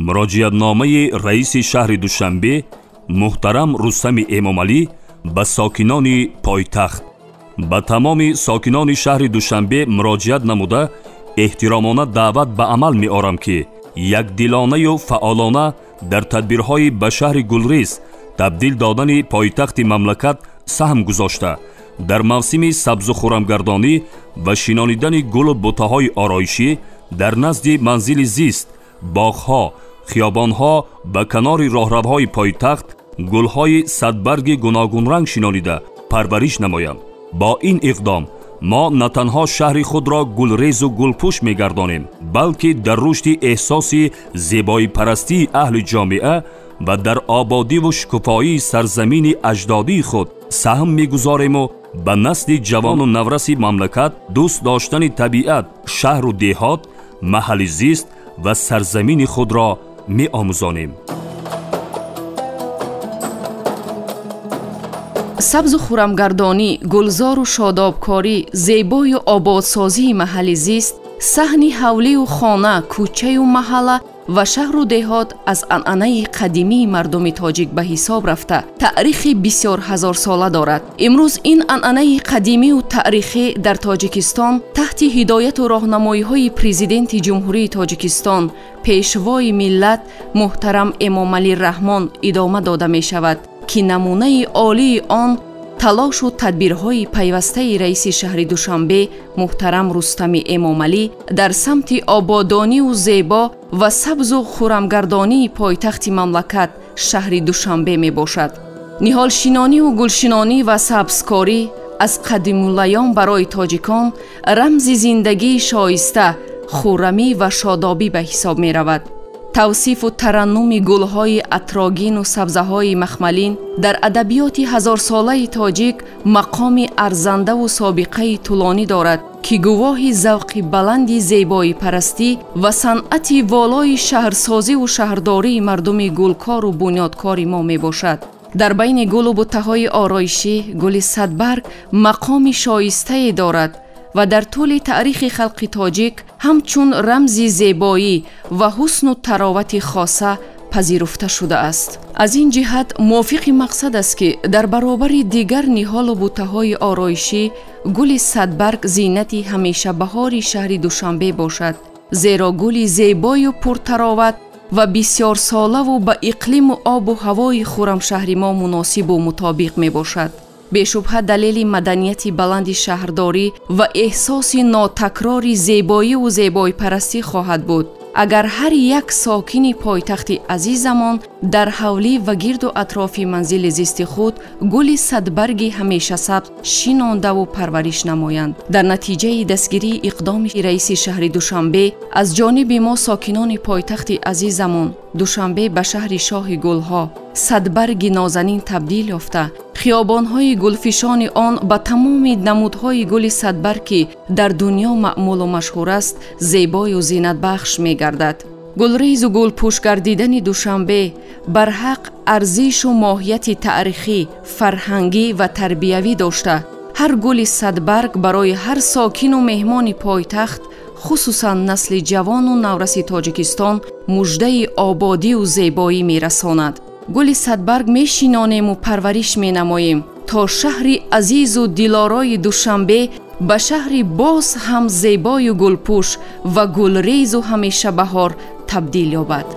Муроҷиатномаи раиси шаҳри Душанбе муҳтарам Рустами Эмомалӣ ба сокинони пойтахт. Ба тамоми сокинони шаҳри Душанбе муроҷиат намуда, эҳтиромона даъват ба амал меорам, ки якдилонаю фаъолона дар тадбирҳои ба шаҳри гулрез табдил додани пойтахти мамлакат саҳм гузошта, дар мавсими сабзу хуррамгардонӣ ва шинонидани гулу бутаҳои ороишӣ дар назди манзили зист, боғҳо, хиёбонҳо ба канори роҳравҳои пойтахт гулҳои садбарги гуногунранг шинонида парвариш намоянд. Бо ин иқдом мо на танҳо шаҳри худро гулрезу гулпӯш мегардонем, балки дар рушди эҳсоси зебоипарастии аҳли ҷомеа ва дар ободиву шукуфоии сарзамини аҷдодии худ саҳм мегузорему ба насли ҷавону навраси мамлакат дӯст доштани табиат, шаҳру деҳот, маҳалли зист ва сарзамини худро меомӯзонем. Сабзу хуррамгардонӣ, гулзору шодобкорӣ, зебою ободсозии маҳалли зист, саҳни ҳавлию хона, кӯчаю маҳалла ва шаҳру деҳот аз анъанаи қадимии мардуми тоҷик ба ҳисоб рафта, таърихи бисёр ҳазорсола дорад. Имрӯз ин анъанаи қадимию таърихӣ дар Тоҷикистон таҳти ҳидояту роҳнамоиҳои Президенти Ҷумҳурии Тоҷикистон, Пешвои миллат муҳтарам Эмомалӣ Раҳмон идома дода мешавад, ки намунаи олии он талошу тадбирҳои пайвастаи раиси шаҳри Душанбе муҳтарам Рустами Эмомалӣ дар самти ободонию зебо ва сабзу хуррамгардонии пойтахти мамлакат шаҳри Душанбе мебошад. Ниҳолшинонию гулшинонӣ ва сабзкорӣ аз қадимулайём барои тоҷикон рамзи зиндагии шоиста, хуррамӣ ва шодобӣ ба ҳисоб меравад. Тавсифу тараннуми гулҳои атрогину сабзаҳои махмалин дар адабиёти ҳазорсолаи тоҷик мақоми арзандаву собиқаи тӯлонӣ дорад, ки гувоҳи завқи баланди зебоипарастӣ ва санъати волои шаҳрсозиву шаҳрдории мардуми гулкору бунёдкори мо мебошад. Дар байни гулу бутаҳои ороишӣ гули садбарг мақоми шоистае дорад ва дар тӯли таърихи халқи тоҷик ҳамчун рамзи зебоӣ ва ҳусну таровати хоса пазируфта шудааст. Аз ин ҷиҳат мувофиқи мақсад аст, ки дар баробари дигар ниҳолу бутаҳои ороишӣ гули садбарг зинати ҳамешабаҳори шаҳри Душанбе бошад, зеро гули зебою пуртароват ва бисёрсолаву ба иқлиму обу ҳавои хуррамшаҳри мо муносибу мутобиқ мебошад. Бешубҳа далели маданияти баланди шаҳрдорӣ ва эҳсоси нотакрори зебоиву зебоипарастӣ хоҳад буд, агар ҳар як сокини пойтахти азизамон дар ҳавлӣ ва гирду атрофи манзили зисти худ гули садбарги ҳамешасабз шинондаву парвариш намоянд. Дар натиҷаи дастгирии иқдоми раиси шаҳри Душанбе аз ҷониби мо сокинони пойтахти азизамон Душанбе ба шаҳри шоҳи гулҳо, садбарги нозанин табдил ёфта, хиёбонҳои гулфишони он ба тамоми намудҳои гули садбарг, ки дар дунё маъмулу машҳур аст, зебою зинатбахш мегардад. Гулрезу гулпӯш гардидани Душанбе барҳақ арзишу моҳияти таърихӣ, фарҳангӣ ва тарбиявӣ дошта, ҳар гули садбарг барои ҳар сокину меҳмони пойтахт, хусусан насли ҷавону навраси Тоҷикистон, муждаи ободиву зебоӣ мерасонад. Гули садбарг мешинонему парвариш менамоем, то шаҳри азизу дилорои Душанбе ба шаҳри боз ҳам зебою гулпӯш ва гулрезу ҳамешабаҳор табдил ёбад.